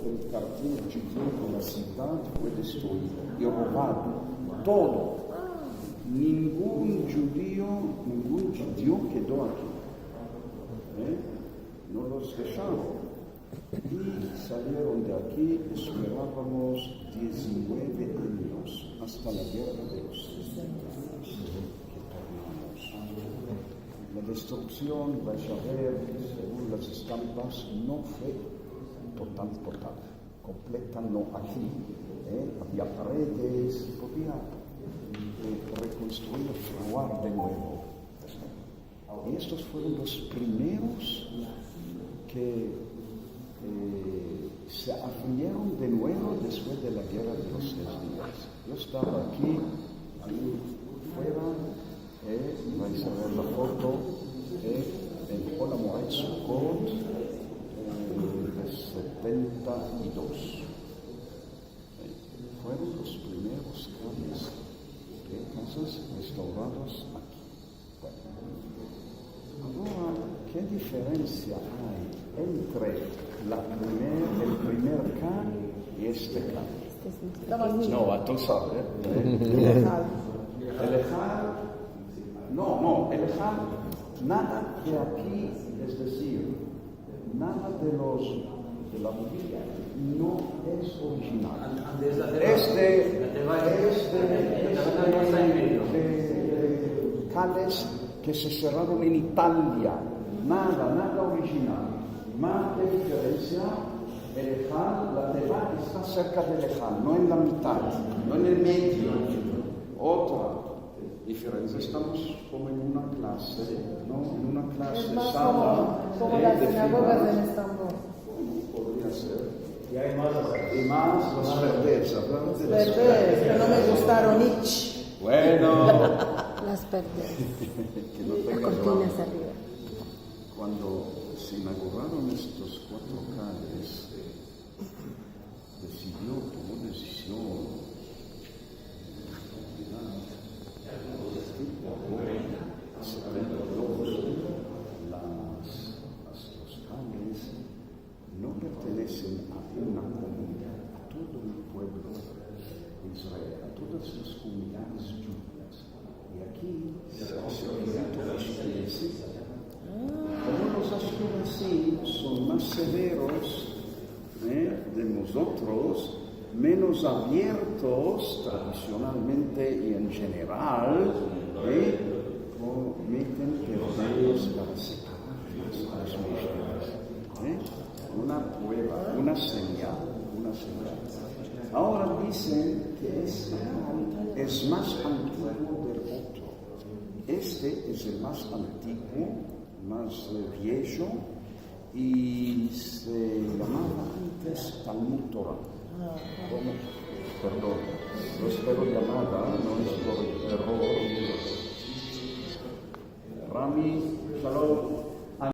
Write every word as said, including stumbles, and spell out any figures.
El karpur djudio de la sivdad fue destruido i robado. Todo. Ningun djudio, ningun djudio kedo aki. E? No los desharon. I salieron de aki, esperavamos dizinueve anyos, asta la gerra de los seis dias, ke tornamos. La destruksion, vais a ver, segun las estampas, no fue total, total. Kompleta no. Aki, e, avia paredes, podia, e, rekonstruir, fraguar de muevo. I estos fueron los primeros ke, e, se avrieron de muevo despues de la gerra de los seis dias. Yo estava aki, ayi fuera, e, vais a ver la foto, e, en Hol Hamoed Sukkot, e, de setenta i dos. E, fueron los primeros kales de kazas restavradas aki. Bueno, agora, ke diferensia ay entre la primer, el primer kal i este kal? No, a tu saver, e? El ejal. No, no, el ejal, nada ke aki, es dezir, nada de los, de la bujia no es orijinal. Es de, es de, es de, de kales ke se serraron en Italia. Nada, nada orijinal. Mas ke diferensia, el ejal, la teva esta serka del ejal, no en la mitad, no en el medio. Otra diferensia, estamos komo en una klase, no? En una klase, es mas sala, komo, komo, e, las sinagogas en Estambol. Bueno, podria ser. I ay mas, i mas las perdes, akordaste de las perdes? Las perdes, ke no me gustaron ich. Bueno. Las perdes. Ke no tengas rabia. Las kortinas arriva. Kuando se inauguraron estos kuatro kales, desidio, tomo desizion, e, la komunidad, e, de ke por setenta i dos, las, las, los kales no pertenesen a una komunidad, a todo el puevlo de Israel, a todas las komunidades djudias. I aki se, se asemeja a los kales. Komo los ashkenazim son mas severos, e, de mozotros, menos aviertos tradisionalmente i en jeneral, e, kometen perdeos para separar mas a los mishkanim, e. Una prueva, una senyal, una senyal. Agora dizen ke este kal es mas antiguo del otro. Este es el mas antiguo, mas, e, viejo, i se yamava antes Talmud Torah. Komo? Perdon, no espero yamada, no es por eror. Rami, shalom.